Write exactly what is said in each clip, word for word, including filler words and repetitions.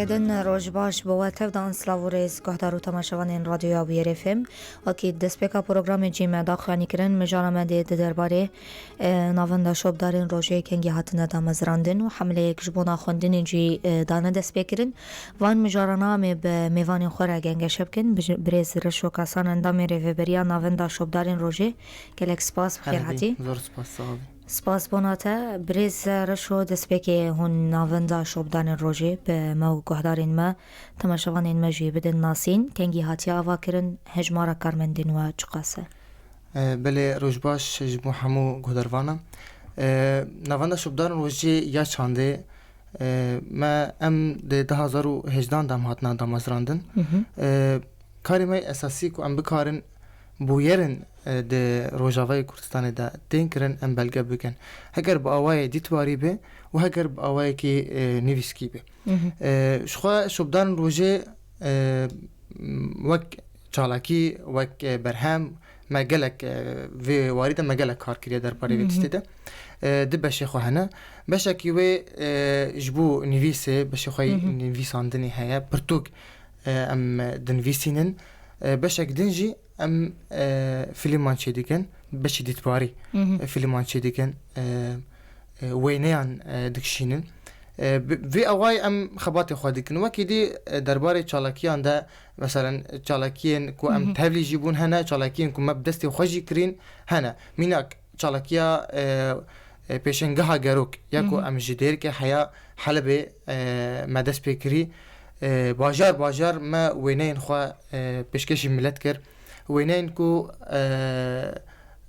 Din roj baş bo we tev dan, silav û rêz guhdar û temaşevanên Radyoya Bûyerê F M. Wekî destpêka programê cî me daxuyanî kirin, mijara me dê di derbarê, e, navenda şopdarên rojê kengî hatine damezrandin û hemleyek ji bona xwendinê cî, e, dane destpêkirin. Van mijarana em ê bi mêvanên xwe re gengeşe bikin. Bij-, birêz Reşo Kasan, endamê Rêveberiya Navenda Şopdarên Rojê, gelek spas, bi xêr hatî. Zor spas, sağ olun. Spas bona te. Birêz Reşo, destpêkê hûn navenda şopdanên rojê bi me û guhdarên me, temaşevanên me jî bidin nasîn. Kengî hatiye avakirin, hejmara karmendên we çiqas e? E, belê, roj baş ji bo hemû guhdarvana. E, navenda şopdanên rojê ya çandê, e, me em di du hazar û hejdehan de em hatina damezrandin. Hı hı. E, karê me esasî ku em bikarin bûyerên, e, di Rojavayê Kurdistanê de tên kirin, em belge bikin. Heger bi awayê dîtbarî be û heger bi awayekî, e, nivîskî be. Hı hı. E, ji xwe şopdan rojê, e, wek çalakî, wek, e, berhem, me gelek, e, vê warî de me gelek kar kiriye derbarê vê Hı hı. tiştê de. E, di beşê xwe hene. Beşekî wê, e, ji bo nivîsê, beşê xwe Hı hı. nivîsandinê heye, pirtûk, e, em dinivîsînin. E, beşek din jî em, e, fîlman çêdikin, beşî dîtbarî, Hı hı. e, fîlman çêdikin, e, e, wêneyan, e, dikişînin. E, bi, vê awayî em xebatê xwe dikin. Wekî dî, e, derbarê çalakiyan de, meselen, çalakiyên ku em Hı hı. tevlî jî bûn hene, çalakiyên ku me bi destê xwe jî kirîn hene. Mînak, çalakiya, e, e, pêşengeha Gerok ya ku Hı hı. em ji Dêrikê heya Helebê, e, me dest pê kirî. E, bajar bajar me wêneyên xwe, e, pêşkêşî milet kir. Wêneyên ku, e,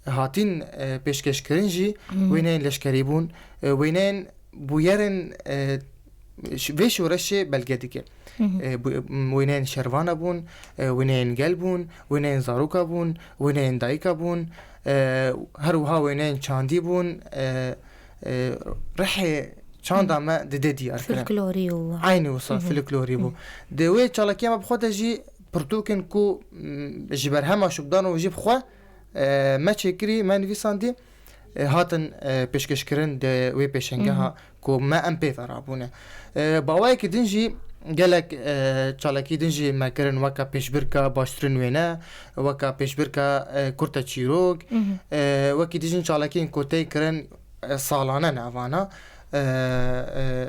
hatîn, e, pêşkêşkirin jî Hı hı. wêneyên leşkerî bûn. E, wêneyên bûyerên, e, ş-, vê şoreşê belge dike. Hı hı. E, bu, m, wêneyên şervana bûn, e, wêneyên gel bûn, wêneyên zaroka bûn, wêneyên dayika bûn, e, her wiha wêneyên çandî bûn, e, e, rihê çanda Hı. me dide diyar kirin. Folklorî û Eynî wisa Hı hı. folklorî bû. Hı. Di wê çalakiya me bi xwe de jî pirtûkên ku, m, ji berhema şopdan û jî bi xwe, e, me çêkirî, me nivîsandî, e, hatin, e, pêşkêşkirin di wê pêşengeha Hı hı. ku me em pê ve rabûne. E, bi awayekî din jî gelek, e, çalakî din jî me kirin, weka pêşbirka baştirîn wêne, weka pêşbirka, e, kurte çîrok, Hı hı. e, wekî din jî çalakiyên ku tê kirin, e, salane ne evana. E, e,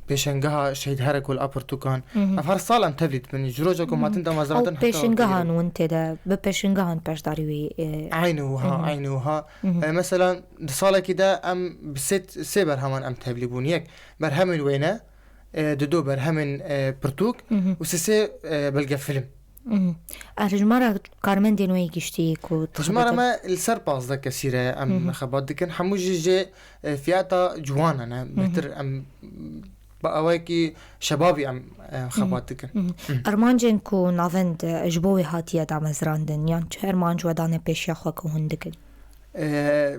pêşengeha Şehîd Herekol a pirtûkan. Hı hı. Ev her sal em tevlî dibin. Ji roja ku Hı hı. hatin damezrandin Ew heta pêşengehan wekî win tê de, bi pêşengehan beşdarî wî, e, Eynî wiha, Hı hı. eynî wiha. Hı hı. E, mesela, di salekî de em bi sê, sê berheman em tevlî bûn. Yek berhemên wêne, e, dido berhemên, e, pirtûk Hı hı. û sisê, e, belgefîlm. Hı hı. E, hejmara karmendên we yê giştî ku tu Hejmara xebat me li ser pazdeh kesî re em Hı hı. xebat dikin. Hemû jî jê, e, fiyata ciwanan e. Hı hı. Bêhtir em bi awayekî şebabî em, e, Hı hı. xebat dikin. Hı hı. Hı. Armancên ku navend, e, ji bo wê hatiye damezrandin, yan çi armanc we dane pêşiya xwe ku hûn dikin? E,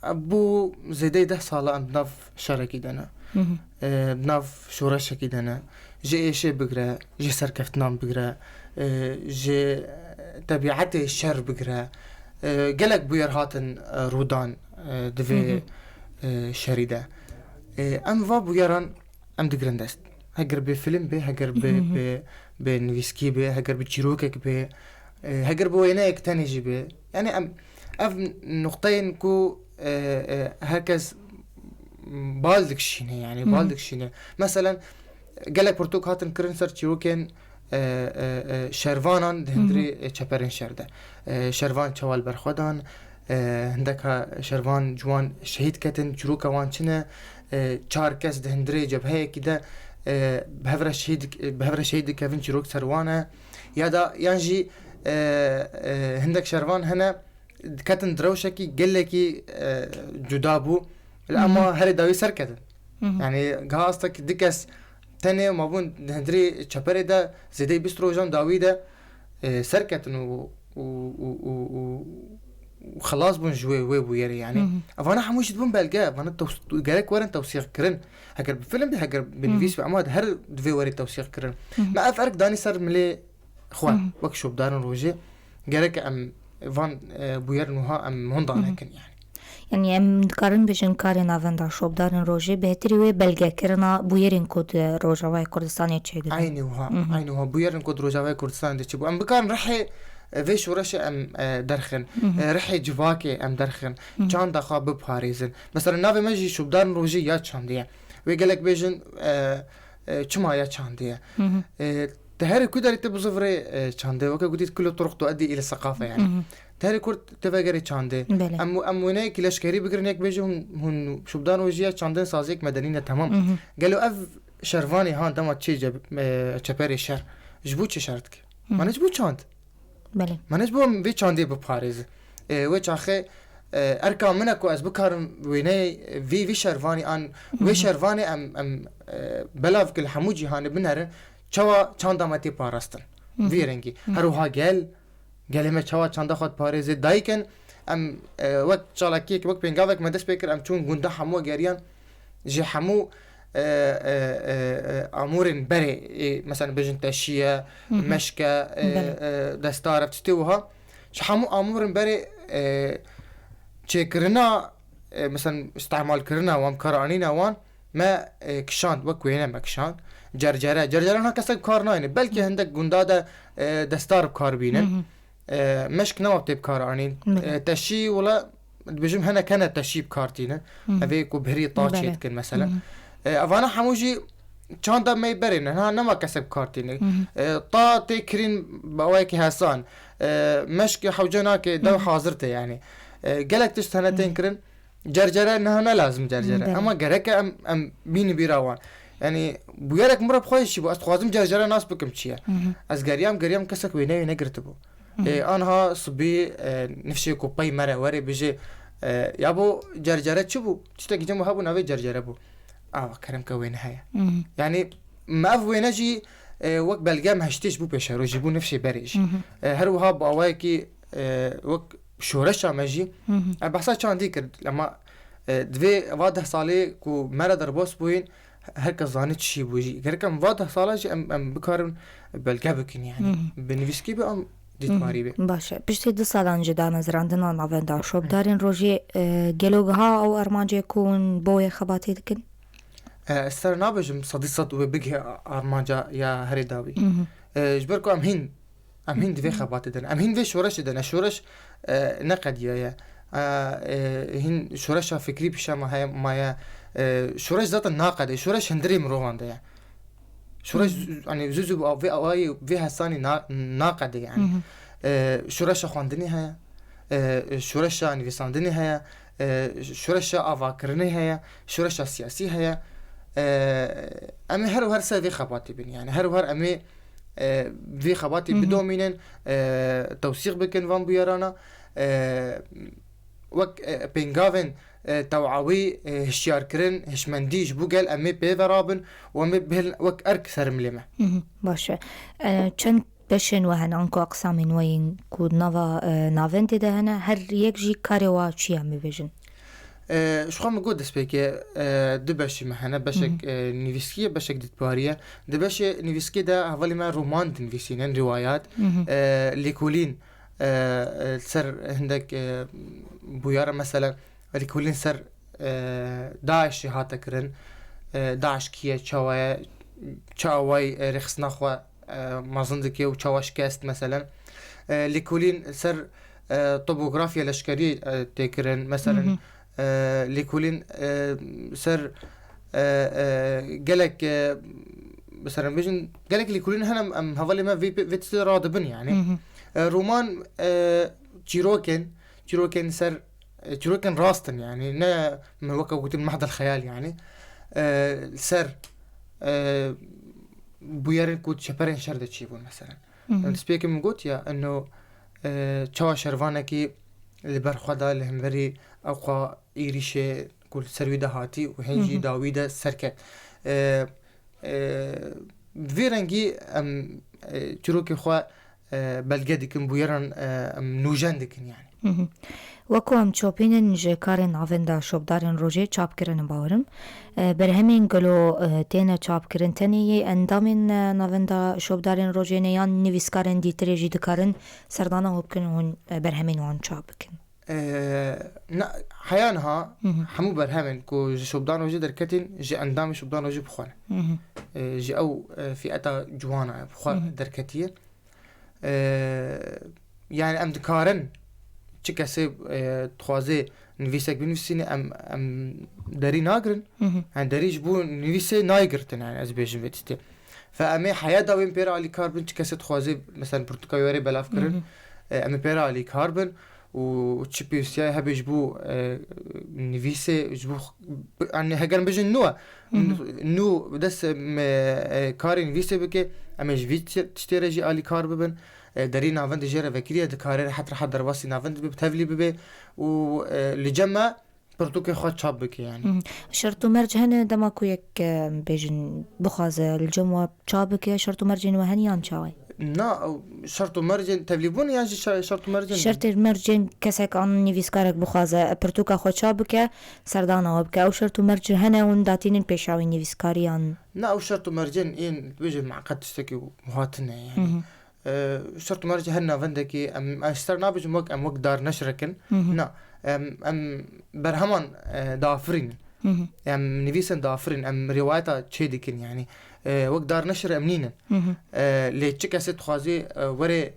Bû zêdeyî deh sala em di nav şerekî de ne. Hı hı. E, di nav şoreşekî de ne. Ji êşê bigire, ji serkeftinan bigire, e, ji tebîetê şer bigire. E, gelek bûyer hatin, e, rûdan, e, di vê, Hı hı. e, şerî de. E, em va bûyeran em digirin dest. Heger bi fîlm bê, heger bi, Hı hı. bi, bi nivîskî bê, heger bi çîrokek bê, e, heger bi wêneyek tenê jî bê. Yani em, ev nuqteyên ku, e, e, her kes bal dikişîne, yani Hı bal hı. dikişîne. Meselen, gelek pirtûk hatin kirin ser çîrokên, e, e, e, şervanan di Hı hı. hundirê, e, çeperên şer de. E, şervan çawa li ber xwe dan, e, hindeka şervan ciwan şehîd ketin, çîroka wan çi ne, e, çar kes di hundirê cebheyekî de, e, bi hev re şehîd dik-, bi hev re şehîd dikevin, çîrok ser wan e. Ya da, yan jî, e, e, hindek şervan hene, diketin di rewşekî gelekî, e, cuda bû. Li Hı hı. ema herê dawî ser ketin. Hı hı. Yani, giha asta ki du kes tenê mabûn di hundirê çeperê de zêdeyî bîst rojan dawî de, e, ser ketin û, û, û, û, û, û xelas bûn ji wê, wê bûyerê, yani. Hı hı. Evana hemû jî dibûn belge, evana tews-, gerek werin tewsîq kirin. Heger bi film be, heger bi Hı hı. nivîs be, ema her divê werê tewsîq kirin. Hı hı. Me ev erk danî ser milê xwe, Hı hı. wek şopdarên rojê, gerek em van, e, bûyerên wiha em hunda Hı hı. nekin, yani. Yanî em dikarin bêjin karê navenda şopdarên rojê bêhtirî wê belgekirina bûyerên ku di Rojavayê Kurdistanê çêdibin. Eynî wiha, Mhm. eynî wiha bûyerên ku di Rojavayê Kurdistanê de çêbû. Em bikarin rihê, e, vê şoreşê em, e, derxin. Mhm. E, rihê civakê em derxin. Mhm. Çanda xwe biparêzin. Mesela navê me jî şopdarên rojê ya çandê ye. Wê gelek bêjin, e, e, çima ya çandê ye. Mhm. E, Te herê ku derê te bizivirê, e, çandê, weke gotî, kullu turuq tueddi île seqafe yani. Mhm. Te herê kur te vegerê çandê. Belê. Em, em wêneyekî leşkerî bigirin, yek bêje hûn, hûn şubdan û jiya çandên saziyek medenî ne, temam. Mhm. Gelo ev şervanê han dema çê ce-, e, çeperê şer, ji bo çi şer dike? Mhm. Mane ji bo çand. Belê. Mane ji bo em vê çandê biparêzin. E, wê çaxê, e, erka min e ku ez bikarim wêneyê vî, vî şervanî an, wê Mhm. şervanê em, em, e, belav ki li hemû cîhanê binerin. Çawa çanda me tê parastin? Hı hı. Vî rengî. Hı hı. Her wiha gel, gelê me çawa çanda xwe diparêze? Dayik in, em, e, wek çalakiyek, wek pêngavek me dest pê kir, em çûn gunda hemû geriyan, ji hemû, e, e, e, e, amûrên berê, e, mesela bêjin teşî ye, Hı hı. meşk e, e, Belê. e, destar e, tiştê wiha. Ji hemû amûrên berê, e, çêkirina, e, mesela îstemalkirina wan, bikaranîna wan, me, e, kişand, wek wêne me kişand. Cercere. Cercere niha kesek bi kar nayne. Belkî Hı. hindek gunda de, e, destar bi kar bînin. Hı hı. E, meşk nema tê bi kar anîn. Hı hı. E, teşî wila dibêjim hinek hene teşî bi kar tînin. Hı hı. Ev ê ku bihirî ta Belê. çê dikin mesela. Hı hı. E, evana hemû jî çanda me berê ne. Ha, nema kesek bi kar tînin. Hı hı. E, ta tê kirîn bi awayekî hesan. E, meşk hewce nake, dew Hı hı. hazir tê yani. E, gelek tişt hene Hı hı. tên kirin. Cercere niha ne lazim cercere. Belê. Ama gereke em, em bînin bîra wan. Yani bûyerek min re bi xwe jî bû. Ez dixwazim cercere nas bikim çi ye. Hı hı. Ez geriyam, geriyam kesek wêneyê negirtibû. Hı hı. E, anha sibî, e, nifşê ku pey me re were bêje, e, ya bo cercere çi bû? Tiştekî cem hebû navê cercere bû. Awa kerem ke wêne heye. Hı hı. Yani me ev wêne jî, e, wek belge me hiştê ji bo pêşerojî bû nifşê berê jî. Hı hı. E, her wiha bi awayekî, e, wek şoreşa me jî, Hı hı. e, behsa çandî kir. Ama, e, divê va deh salê ku me re derbas bûyîn, her kes zanî çi bû jî. Gerek em va deh sala jî em, em bikarin belge bikin yani. Hı hı. Bi nivîskî be, em dîtmarî be. Hı hı. Baş e. Piştî du salan ji damezrandina navenda şopdarên rojê, e, gelo giha ew armancê ku hûn bo wê xebatê dikin? E, ez ser nabêjim sedî sed wê bigihe armanca ya herê dawî. Hı hı. E, ji ber ku em hîn Em hîn di vê xebatê de ne. Em hîn vê şoreşê de ne. Şoreş, e, neqediyaye. E, e, hîn şoreşa fikrî pişa me heye, maye. E, şoreş zaten naqede. Şoreş hundirê mirovan de ye. Şoreş, Hı hı. zû-, hani, zû zû vê awayê, vê hesanî na-, naqede yani. Hı hı. E, şoreşa xwendinê heye. E, şoreşa nivîsandinê heye. E, şoreşa avakirinê heye. Şoreşa siyasî heye. E, em ê her û her ser vê xebatê bin. Yani her û her em ê e, vê xebatê Hı hı. bidomînin, e, tewsîq bikin van bûyerana, e, wek, e, pêngavên, e, tewawî, e, hişyarkirin, hişmendî ji bo gel em ê pê ve rabin û em ê bihêlin wek erk ser milê me. Hı hı, baş e. E, çend beşên we hene, anku aqsamên we yên ku nava, e, navendê de hene, her yek jî karê wa çi ye, em bibêjin? E, ji xwe min got destpêkê, e, du beşî me hene. Beşek, Hı hı. e, nivîskî ye, beşek dîtbarî ye. Di beşê nivîskî de hevalî me roman dinivîsînin, rîwayat, Hı hı. e, lêkolîn, e, e, ser hindek, e, bûyera, mesela lêkolîn ser, e, DAIŞê hate kirin. E, DAIŞ kî ye, çawa ye, çi awayî, e, rêxistina xwe e, mezin dike û çawa şikest, meselen. E, lêkolîn ser, e, topografya leşkerî, e, tê kirin, meselen, Hı hı. e, lêkolîn, e, ser, e, e, gelek, e, meselen, bêjin, gelek lêkolîn hene em, em hevalê me vê, vê tiştê radibin, yani. Hı hı. E, roman, e, çîrokên, çîrokên ser, e, çîrokên rast in, yani. Ne me weke gotin mehdel xeyal, yani. E, ser, e, bûyerên ku çeperên şer de çêbûn, meselen. Mhm. Destpêkê min got ya, eno, e, çawa şervanekî li ber xwe da, li hemberî ew xwe êrîşê ku li ser wî de hatî û hên jî Mhm. dawî de serket. E, e, vê rengî em, e, çîrokê xwe, e, belge dikin, bûyeran, e, em nûjen dikin yani. Mhm. Weko em çopînin ji karên navenda şopdarên rojê çap kirine, bawerim. E, berhemên gelo, e, têne çap kirin, tenê yê endamên, e, navenda şopdarên rojê ne yan nivîskarên dîtirê jî dikarin serdana hûn bikin, hûn, e, berhemên wan çap bikin? E, na, heya niha Hı hı. hemû berhemên ku ji Şopdan Rojê derketin, ji endamê Şopdan Rojê bi xwe ne. Hı hı. E, ji ew, e, fîeta ciwana bi xwe Hı hı. derketiye. E, yani em dikarin çi kesê, e, dixwaze nivîsek binivîsîne, em, em derî nagirin. Hı hı. Yani derî ji bo nivîsê nayê girtin, yani ez bêjim vê tiştê. Fe em ê heya dawên pê re alîkar bin, çi kesê dixwaze, mesela, pirtûka wê were belav kirin, Hı hı. e, em ê pê re alîkar bin û çi pêwîstiya hebe ji bo, e, nivîsê, ji bo x-, bi-, yani heger em bijin nû e, Hı hı. nû bi dest me, e, karê nivîsê bike, em ê ji vî ti-, tiştê re jî alîkar bibin. E, derî navendê jê re vekirî ye, dikare rehet rehet derbasî navendê bibe, tevlî bibe û, e, li cem me pirtûkê xwe çap bike yani. Hı hı. Şert û merc hene dema ku yek, e, bêjin bixwaze li cem we çap bike, şert û mercên we hene yan çawa ye? Na, ew şert û mercên tevlîbûn yan jî şe-, şert û mercên Şertê mercên kesek an nivîskarek bixwaze pirtûka xwe çap bike, serdana we bike. Ew şert û merc hene hûn datînin pêşa wî nivîskariyan? Na, ew şert û mercên yên bêjin meqet tiştekî hatine yani. Hı hı. E, şert û mercê her navendekî em, ez ji ser nabêjim wek em wek dar neşrekin. Hı hı. Na, em, em berheman, e, diafirînin. Hı hı. Em nivîsên diafirin, em rîwayeta çê dikin yani. E, wek dar neşir em nînin. Hı hı. E, lê çi kesê dixwazî, e, were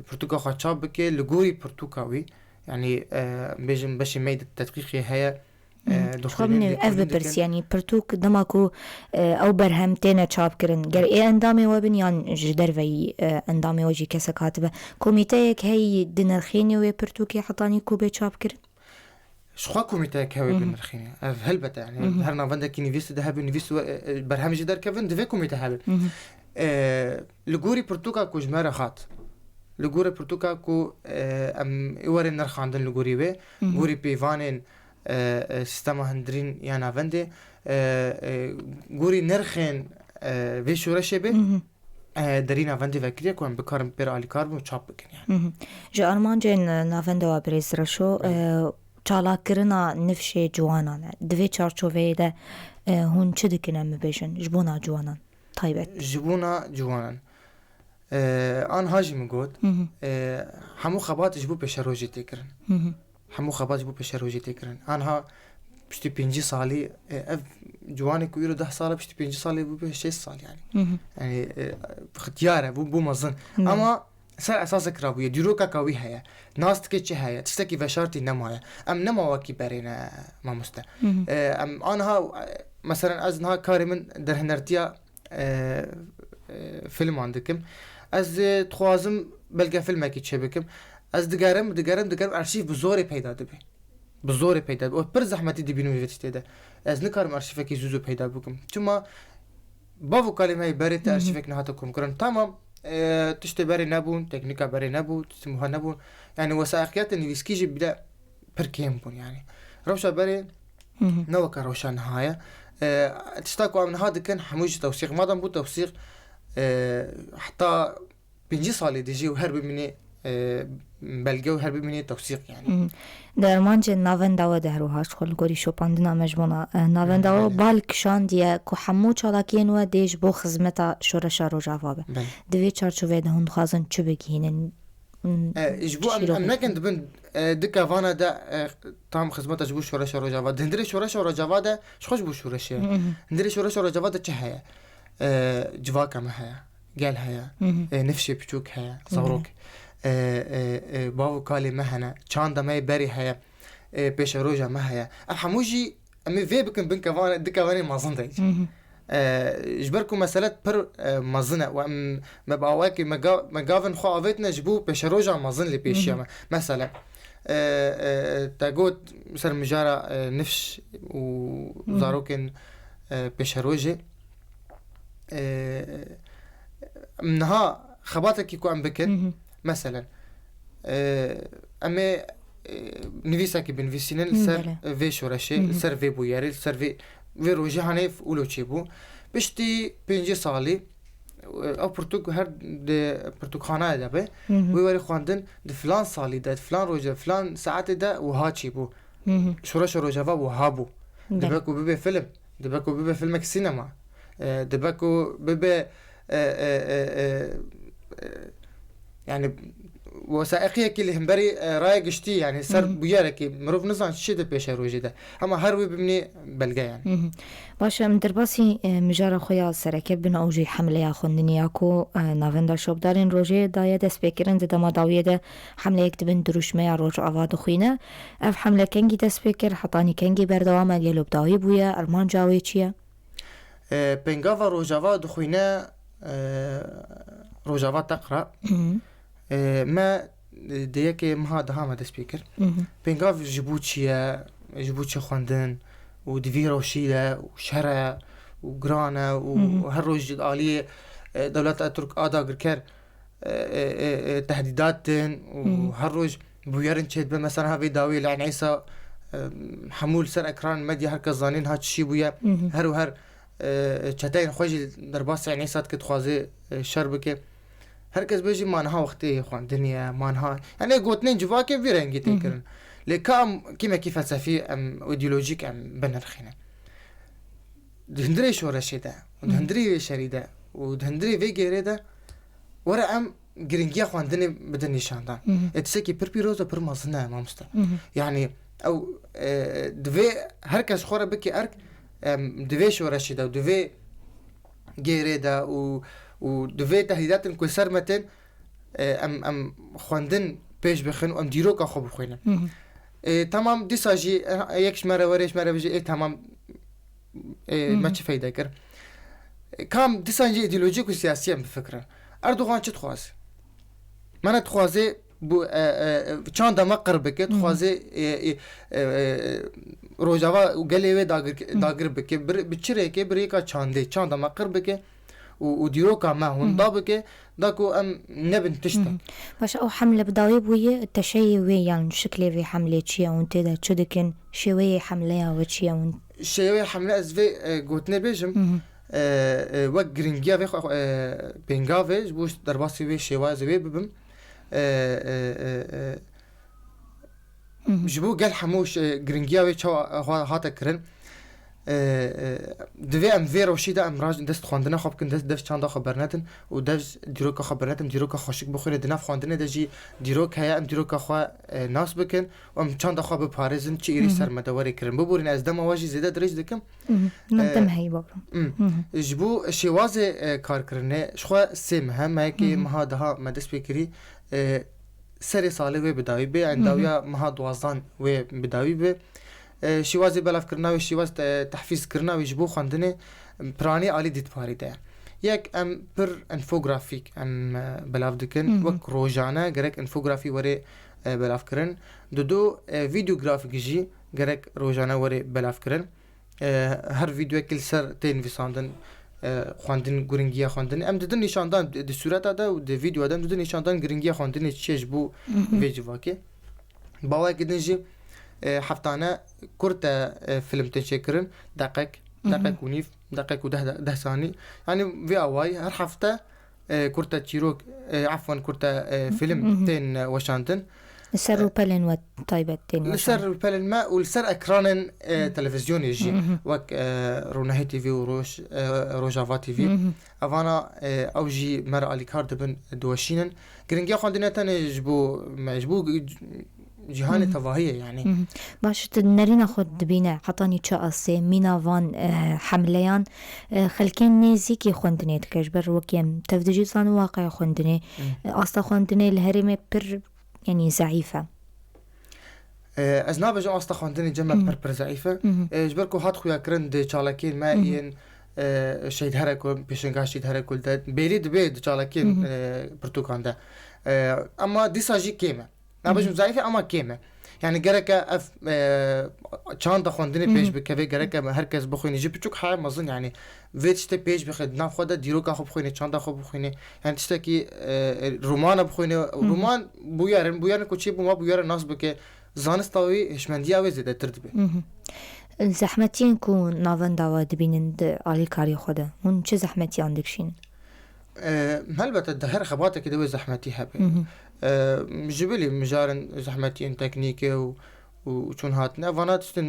pirtûka xwe çap bike, li gorî pirtûka wî, yani, e, bêjim beşê me yê de tedqîqê heye, Hı hı. e, Ji xwe dixwînin, binê-, ev lêkolîn bipirs, dikin. Yani pirtûk dema ku, e, ew berhem têne çap kirin, ger ê endamê we bin yan ji derveyî, e, endamê we jî kesek hatibe, komîteyek heyî dinirxînê wê pirtûkê hetanî ku bê çap kirin? Ji xwe komîteyek heye Hı hı. binirxîne. Ev helbet e, yani Hı hı. her navendekî nivîsê de hebe, nivîs we, e, e, berhem jî derkevin, divê komîte hebe. Hı hı. E, li gorî pirtûka ku ji me re hat, li gorî pirtûka ku, e, em ê werin nirxandin li gorî wê, Hı hı. gorî pêvanên, e, e, sîstema hundirîn ya navendê, e, e, gorî nirxên, e, vê şoreşê be, Hı hı. e, derî navendê vekiriye ku em bikarin pê re alîkar bin û çap bikin yani. Hı hı. Ji armancên, e, navenda we birêz Reşo, Belê. e, çalakkirina nifşê ciwanan e. Di vê çarçoveyê de, e, hûn çi dikin em bibêjin ji bona ciwanan taybet? Ji bona ciwanan. E, anha jî min got, Hı hı. e, hemû xebat ji bo pêşerojê tê kirin. Hı hı. Hemû xebat ji bo pêşerojê tê kirin. Anha piştî pêncî salî, e, ev ciwanê ku îro deh sal e, piştî pêncî salê bûbe şêst sal yani. Hı hı. Yani, e, xitiyar e, bû, bû mezin. Hı. Ama ser esasek rabûye, dîrokeka wî heye. Nas dike çi heye, tiştekî veşartî nemaye. Em nema wekî berê ne, mamoste. Hı hı. E, em anha, e, meselen ez niha karê min derhinertiya e, e, filman dikim. Ez, e, dixwazim belgefilmekî çêbikim. Ez digerim, digerim, digerim, arşîv bi zorê peyda dibe. Bi zorê peyda dibe. Û pir zehmetî dibînim vê tiştê de. Ez nikarim arşîvekî zû zû peyda bikim. Çima bav û kalê me yê berê te Hı hı. arşîvek nehate komkirin. Tamam, e, tiştê berê nebûn, teknîka berê nebû, tiştê muha nebûn. Yani wesaiqiyatê nivîskî jî bile pir kêm bûn yani. Rewşa berê Hı hı. ne weke rewşa niha ye. E, tişta ku em niha dikin, hemû jî tewsîq. Madem bû tewsîq, e, heta pêncî salê dijî û her bimînê, e, belge û her bimînê tewsîq yani. Hı hı. Di armancên navenda we de her wiha ji xwe li gorî şopandina me ji bona, e, navenda we Belê. bal kişandiye ku hemû çalakiyên we dê ji bo xizmeta şoreşa Rojava be. Belê. Di vê çarçoveyê de hûn dixwazin çi bigihînin? Hmm, E, ji bo em, çîrokê em nekin dibin, e, di kevana de, e, tam xizmeta ji bo şoreşa Rojava. Di hundirê şoreşa Rojava de ji xwe ji bo şoreşê ye. Hı hı. Hundirê şoreşa Rojava de çi heye? E, civaka me heye, gel heye, Hı hı. e, nifşê piçûk heye, Hı hı. zarok, e, e, e, bav û kalê me hene, çanda me yê berê heye, e, pêşeroja me heye. Ev hemû jî em ê vê bikin bin kevanê, di kevanê mezin de. Hı hı. E, ji ber ku mesele pir, e, mezin e û em, me bi awayekî me ga-, me gavên xwe avêtine ji bo pêşeroja mezin li pêşiya Hı hı. me. Mesele, e, e, te got ser mijara, e, nifş û Hı hı. zarokên, e, pêşerojê. E, em niha xebatekî ku em bikin, Hı hı. meselen, e, em ê, e, nivîsekî binivîsînin li Hı, ser belê. vê şoreşê, Hı hı. li ser vê bûyerê, li ser vê, vê rojê hanê wilo çêbû. Piştî pêncî salî, e, ew pirtûk her di pirtûkxanayê de be. Hı hı. Wê werê xwendin, di filan salî de, di filan rojê, filan saetê de wiha çêbû. Hı hı. Şoreşa Rojava wiha bû. Belê. Dibe ku bibe film, dibe ku bibe filmek sînema, e, dibe ku bibe, e, e, e, e, e, yani Wesaîqiyekî li hemberî, e, raya giştî, yanî ser Hı hı. bûyerekî mirov nizan çi de pêşerojê de. Hema her wê bimînî belge, yanî. Hı hı. Baş e, em derbasî, e, mijara xwe ya sereke bin ew jî hemleya xwendinê ya ku, e, Navenda Şopdarên Rojê daye destpêkirin, di dema dawiyê de hemleyek di bin dirûşmeya Rojava dixwîne. Ev hemle kengî dest pê kir, hetanî kengî berdewam e, gelo bi dawî bûye, armanca wê çi ye? E, pêngava Rojava dixwîne, e, Rojava Teqra. Hı hı. E, me, e, di yekê meha deha me dest pê kir. Hı hı. Pêngav ji bo çi ye, ji bo çi xwendin û di vî rewşî de û şer e û giran e û Hı hı. her roj ji aliyê, e, dewleta Tirk a dagirker, e, e, e, e, tehdîdat din û Hı hı. her roj bûyerin çêdibe. Mesela ha vê dawî li Enîsa, e, hemû li ser ekran medya her kes zanîn ha çi bûye. Hı hı. Her û her, e, çeteyên xwe jî derbasî Enîsa dike, dixwaze, e, şer bike. Her kes bêjî ma niha wextê xwendinê ye, ma niha. Yanî gotinên civakê vî rengî tê Hı hı. kirin. Lê ka em kîmekî felsefî, em îdeolojîk em binirxîne. Di hundirê şoreşê de, û di Hı hı. hundirê vê şerî de, û di hundirê vê gêrê de, were em giringiya xwendinê bidin nîşandan. Hı hı. E, tiştekî pir pîroz e, pir mezin e, mamoste. Hı hı. Yanî ew, e, divê her kes xwe re bike erk, em, di vê şoreşê de û di vê gêrê de û, û di vê tehdîdatên ku ser me tên, e, em, em xwendin pêş bixin û em dîroka xwe bixwînin. Hı hı. E, temam, dîsa jî, e, yek ji me re were, ji me re bijî, ê, temam, e, Hı hı. me çi feyde kir? E, kam dîsa jî îdeolojîk û siyasî em bifikirin. Erdogan çi dixwaze? Me ne dixwaze bu, e, e, çanda me qir bike, Hı hı. dixwaze, e, e, e, e, Rojava û gelê wê dagir, Hı. dagir bike, bir, bi çi rêkê, bi rêka çandê, çanda me qir bike û, û dîroka me Hı hı. hunda bike, da ku em nebin tişt e. Hı hı. Baş, ew hemle bi dawî bûye, teşeyê wê yan şiklê vê hemlê çi ye hûn tê de çi dikin, şêweyê hemleya we çi ye hûn? Şêweyê hemle ez vê, e, gotinê bêjim, Hı hı. e, e, wek giringiya vê xwe, e, pêngavê ji bo derbasî vê şêwazê wê bibim. E, e, e, e, Hı hı. Ji bo gel hemû ş-, giringiya wê çawa ha-, hate kirin. E, e, divê em vê rewşî de em raj-, dest xwendina xwe bikin, dest, dev çanda xwe bernedin û dev dîroka xwe bernedin, dîroka xweşik bixwîne. Di nav xwendinê de jî dîrok heye, em dîroka xwe, e, nas bikin û em çanda xwe biparêzin, çi êrî Hı hı. ser me de were kirin. Biborîne ez dema we jî zêde dirêj dikim. Hı hı. Min E, tim heyî babim. Hı. Hı hı. Ji bo şêwazê, e, karkirinê, ji xwe sê meh e, me yekê Hı hı. meha deha me dest pê kirî, e, serê salê wê bi dawî bê, Hı hı. endawiya meha duwazdan wê bi dawî bê. E, şêwazê belavkirina wê, şêwaz te-, tehfîzkirina wê ji bo xwendinê, piranî alî dîtparî de ye. Yek, em pir enfografîk em, e, belav dikin. Hı hı. Wek rojane gerek enfografî were, e, belavkirin. Didu, e, vîdeografîk jî gerek rojane were belavkirin. E, her vîdeoyekî li ser tê nivîsandin, e, xwendin, giringiya xwendinê. Em didin nîşandan di, di sûreta de û di vîdeoya de em didin nîşandan giringiya xwendinê çi ye ji bo Hı hı. vê civakê. Bawayekî din jî, e, heftane kurte, e, film tên çêkirin. Deqek, Hı hı. deqek û nîv, deqek û deh, deh sanî. Yanî vê awayî her hefte, e, kurte çîrok, e, efwen kurte, e, film Hı hı. tên, e, weşandin. Li ser E, rûpelên we taybet tên li ser weşandin. rûpelên me û li ser ekranên, e, Hı. televîzyonê jî, Hı hı. wek, e, Rûnehî T V û Roj-, e, Rojava T V. Hı hı. Evana, e, ew jî me re alîkar dibin, diweşînin. Giringiya xwendinê tenê ji bo me, ji bo cîhanê Hı hı. tevahî ye, yanî. Hı hı. Baş, tu nerîna xwe dibîne hetanî çi astê mîna van, e, hemleyan, e, xelkên nêzîkî xwendinê dike, ji ber wekî em tev dijî zan û waqeya xwendinê, Hı. e, asta xwendinê li herêmê pir, yanî zeîf e. E, ez nabêjim asta xwendinê cem me Hı hı. pir pir zeîf e. Hı hı. E, ji ber ku hat xuyakirin di çalakiyên me Hı hı. yên, e, şehîd here ku pêşenga şehîd here ku de bêlî dibe di çalakiyên, Hı hı. e, pirtûkan de. E, ema dîsa jî kêm e. Nabêjim Hı hı. zeîf e, ema kêm e. Yani gereke ev, e, çanda xwendinê Hı hı. pêş bikeve, gereke her kes bixwîne. Ji piçûk haya mezin yani vê tiştê pêş bixe, di nav xwe de dîroka xwe bixwîne, çanda xwe bixwîne. Yani tiştekî, e, e, romana bixwîne. Hı hı. Roman bûyer in, bûyer in ku çê bû, ma bûyer in nas bike. Zanista wî, hişmendiya wê zêdetir dibe. Hı hı. Zehmetiyên ku navenda we dibînin di alîkarî xwe de, hûn çi zehmetiyan dikişînin? E, helbete di her xebatekê de wê zehmetî hebe. Hı hı. E, ji bilî mijarên zehmetiyên teknîkê û, û çûn hatine, vana tiştên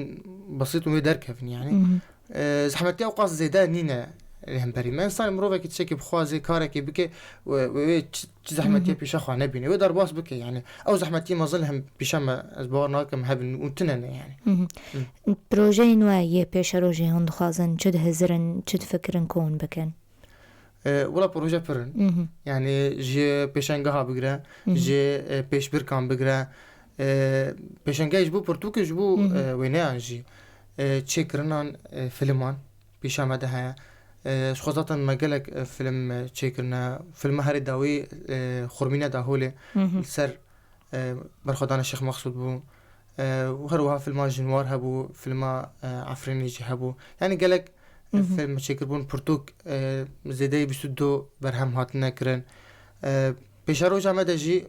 besît û wê derkevin yani. Hı hı. E, zehmetiya ew qas zêde nîne, Lê hemberî me, însan mirovekî tiştekî bixwaze, karekî bike, wê, wê, wê çi, çi zehmetiyê pêşa xwe nebîne. Wê derbas bike, yani. Ew zehmetiyê mezin li hem pêşa me, ez bawer nakim hebin û tune ne, yani. Hı hı. Projeyên we yê pêşerojê hûn dixwazin çi dihizirin, çi difikirin ku hûn bikin? E, wela proje pir in. Hı hı. Yani ji pêşengeha bigire, Hı hı. ji, e, pêşbirkan bigire, e, pêşengehê ji bo pirtûkê, ji bo, Hı hı. e, wêneyan jî, e, çêkirinan, e, filman pêşa me de heye. E, ji xwe zaten me gelek, e, film, e, çêkirine. Filma herî dawî, e, Xurmîne Daholê Hı hı. li ser, e, berxwedana Şêx Mexsûd bû. E, û her wiha filma Jinwar hebû, filma, e, Efrînê jî hebû. Yani gelek, e, Hı hı. film çêkiribûn, pirtûk, e, zêdeyî bîst û du berhem hatine kirin. E, pêşeroja me de jî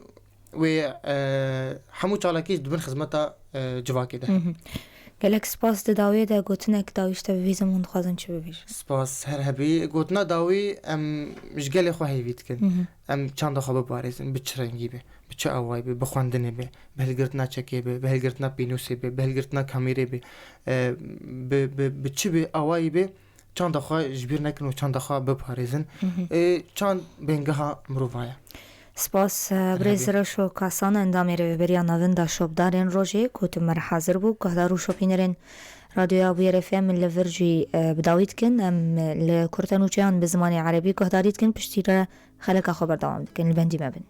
wê, e, hemû çalakî dibin xizmeta, e, civakê de. Hı hı. Gelek spas, di dawiyê de gotinek dawî ji te bibîzim, hûn dixwazin çi bibêjin? Spas, her hebî. Gotina dawî, em ji gelê xwe hêvî dikin. Hı hı. Em çanda xwe biparêzin, bi çi rengî be, bi çi awayî be, bi xwendinê be, bi hilgirtina çekê be, bi hilgirtina pênûsê be, bi hilgirtina kamêrê be, e, bi, bi, bi çi be awayî be, çanda xwe ji bîr nekin û çanda xwe biparêzin. Hı hı. E, çand bêngeha mirova ye. Spas, e, birêz Reşo Kasan, endamê Rêveberiya Navenda Şopdarên Rojê, ku tu me re hazir bû. Guhdar û şopînerên Radyoya Bûyer F M li vir jî, e, bi dawî dikin. Em li kurtenûçeyan bi zimanê erebî guhdarî dikin. Piştî re xeleka xwe berdewam dikin. Li bendî me bin.